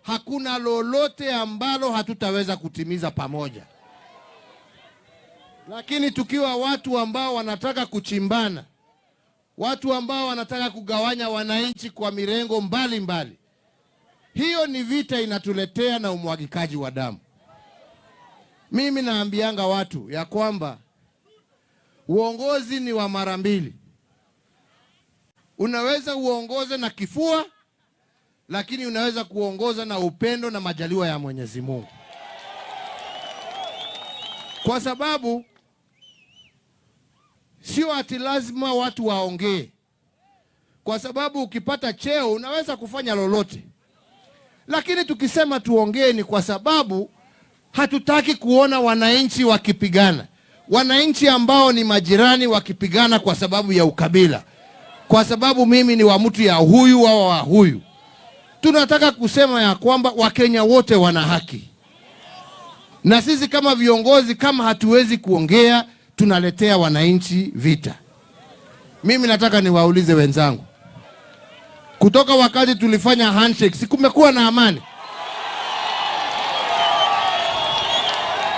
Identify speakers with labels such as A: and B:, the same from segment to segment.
A: hakuna lolote ambalo hatutaweza kutimiza pamoja. Lakini tukiwa watu ambao wanataka kuchimbana, watu ambao wanataka kugawanya wananchi kwa mirengo mbalimbali, hiyo ni vita inatuletea na umwagikaji wa damu. Mimi naambianga watu ya kwamba uongozi ni wa mara mbili. Unaweza uongoze na kifua, lakini unaweza kuongoza na upendo na majaliwa ya Mwenyezi Mungu. Kwa sababu sio ati lazima watu waongee. Kwa sababu ukipata cheo unaweza kufanya lolote. Lakini tukisema tuongee ni kwa sababu hatutaki kuona wananchi wakipigana. Wananchi ambao ni majirani wakipigana kwa sababu ya ukabila. Kwa sababu mimi ni wa mtu ya huyu au wa huyu. Tunataka kusema ya kwamba Wakenya wote wana haki. Na sisi kama viongozi, kama hatuwezi kuongea, tunaletea wananchi vita. Mimi nataka niwaulize wenzangu, kutoka wakati tulifanya handshake, si kumekuwa na amani?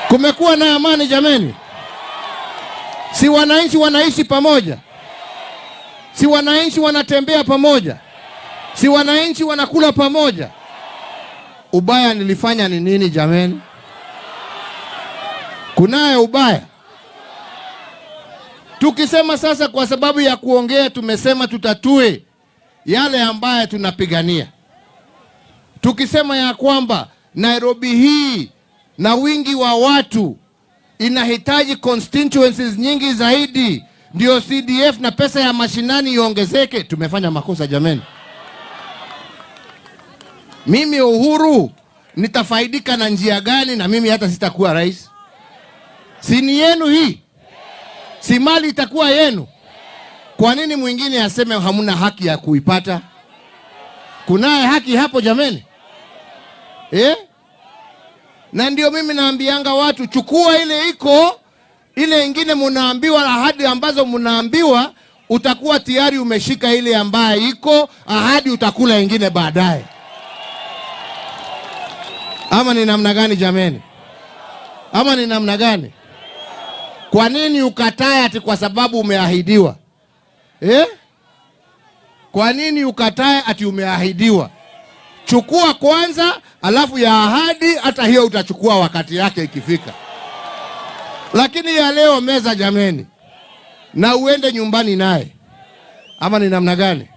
A: Kumekuwa na amani jameni? Si wananchi wanaishi pamoja? Si wananchi wanatembea pamoja? Si wananchi wanakula pamoja? Ubaya nilifanya ni nini jameni? Kunaye ubaya? Tukisema sasa kwa sababu ya kuongea tumesema tutatue yale ambaye tunapigania. Tukisema ya kwamba Nairobi hii na wingi wa watu inahitaji constituencies nyingi zaidi ndio CDF na pesa ya mashinani iongezeke, tumefanya makosa jameni. Mimi Uhuru nitafaidika na njia gani na mimi hata sitakuwa rais? Si ni yenu hii? Si mali itakuwa yenu? Kwa nini mwingine aseme hamuna haki ya kuipata? Kunaye haki hapo jameni? Eh? Na ndio mimi naambianga watu, chukua ile iko, ile ingine munaambiwa, ahadi ambazo munaambiwa, utakuwa tayari umeshika ile ambaye iko, ahadi utakula ingine baadaye. Ama ni namna gani jameni? Ama ni namna gani? Kwa nini ukatae ati kwa sababu umeahidiwa? Eh? Kwa nini ukatae ati umeahidiwa? Chukua kwanza, alafu ya ahadi hata hiyo utachukua wakati yake ikifika. Lakini ya leo meza jameni, na uende nyumbani naye. Ama ni namna gani?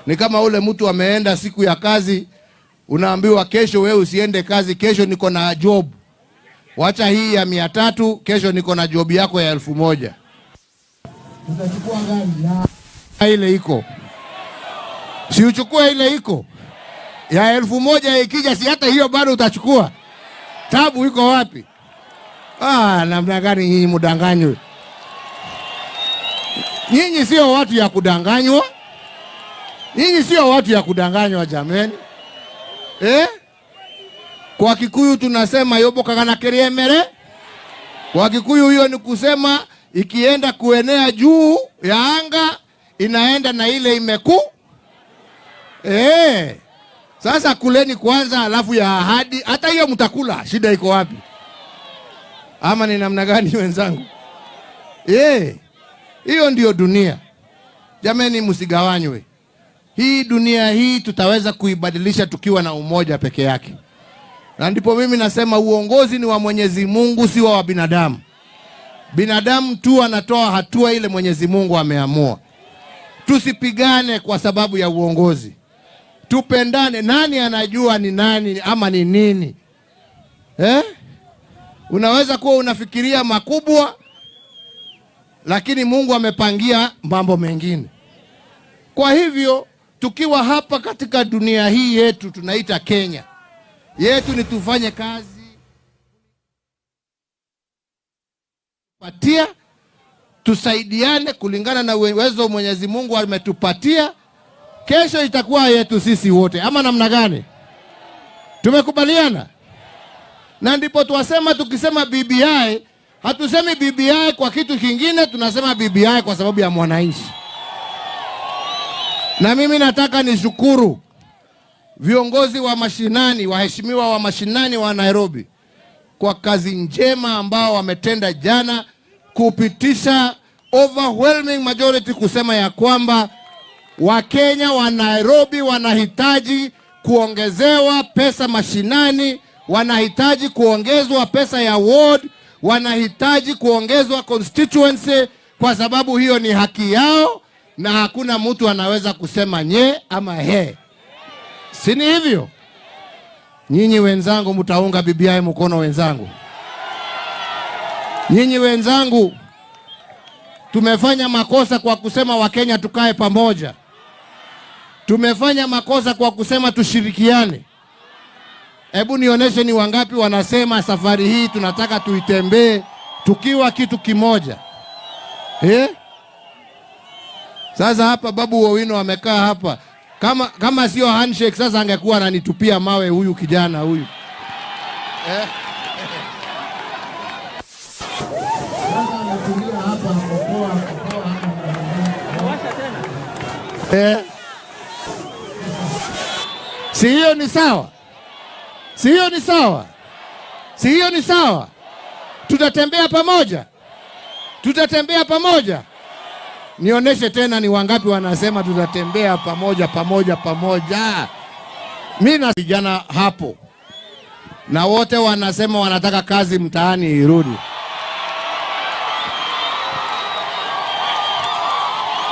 A: Ni kama ule mtu ameenda siku ya kazi, unaambiwa kesho wewe usiende kazi, kesho niko na job. Wacha hii ya 300, kesho niko na job yako ya 1000. Utachukua gani? Ya ile iko. Si uchukue ile iko. Ya 1000 ikija, si hata hiyo bado utachukua. Tabu iko wapi? Ah, namna gani nyinyi mdanganywe? Nyinyi sio watu ya kudanganywa. Nyinyi sio watu ya kudanganywa jameni. Eh? Kwa Kikuyu tunasema yoboka kana keriemere. Kwa Kikuyu hiyo ni kusema ikienda kuenea juu ya anga inaenda na ile imeku. Eh. Sasa kuleni kwanza alafu ya ahadi, hata hiyo mtakula, shida iko wapi? Ama ni namna gani wenzangu? Eh. Hiyo ndio dunia. Jameni, msigawanywe. Hii dunia hii tutaweza kuibadilisha tukiwa na umoja peke yake. Na ndipo mimi nasema uongozi ni wa Mwenyezi Mungu, si wa binadamu. Binadamu tu anatoa hatua ile Mwenyezi Mungu ameamua. Tusipigane kwa sababu ya uongozi. Tupendane. Nani anajua ni nani ama ni nini? Eh? Unaweza kuwa unafikiria makubwa, lakini Mungu amepangia mambo mengine. Kwa hivyo tukiwa hapa katika dunia hii yetu tunaita Kenya yetu, ni tufanye kazi patia, tusaidiane kulingana na uwezo Mwenyezi Mungu ametupatia. Kesho itakuwa yetu sisi wote, ama namna gani? Tumekubaliana? Na ndipo tuwasema, tukisema BBI, hatusemi BBI kwa kitu kingine, tunasema BBI kwa sababu ya mwananchi. Na mimi nataka nishukuru viongozi wa mashinani, waheshimiwa wa mashinani wa Nairobi kwa kazi njema ambao wametenda jana kupitisha overwhelming majority kusema ya kwamba Wakenya wa Nairobi wanahitaji kuongezewa pesa mashinani, wanahitaji kuongezwa pesa ya ward, wanahitaji kuongezwa constituency, kwa sababu hiyo ni haki yao na hakuna mtu anaweza kusema nye ama he. Si ni hivyo? Nyinyi wenzangu mtaunga BBI mkono wenzangu. Nyinyi wenzangu, tumefanya makosa kwa kusema Wakenya tukae pamoja. Tumefanya makosa kwa kusema tushirikiane. Hebu nionyeshe ni wangapi wanasema safari hii tunataka tuitembee tukiwa kitu kimoja. Sasa hapa Babu Owino amekaa hapa. Kama sio handshake sasa angekuwa ananitupia mawe huyu kijana huyu. Si hiyo ni sawa? Si hiyo ni sawa? Si hiyo ni sawa? Tutatembea pamoja. Tutatembea pamoja. Nionyeshe tena ni wangapi wanasema tutatembea pamoja, pamoja, pamoja. Mimi na vijana hapo, na wote wanasema wanataka kazi mtaani irudi.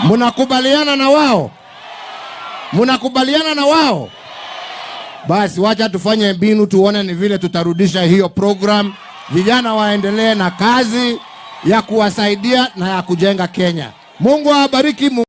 A: Mnakubaliana na wao? Mnakubaliana na wao? Basi wacha tufanye mbinu tuone ni vile tutarudisha hiyo program. Vijana waendelee na kazi ya kuwasaidia na ya kujenga Kenya. Mungu awabariki.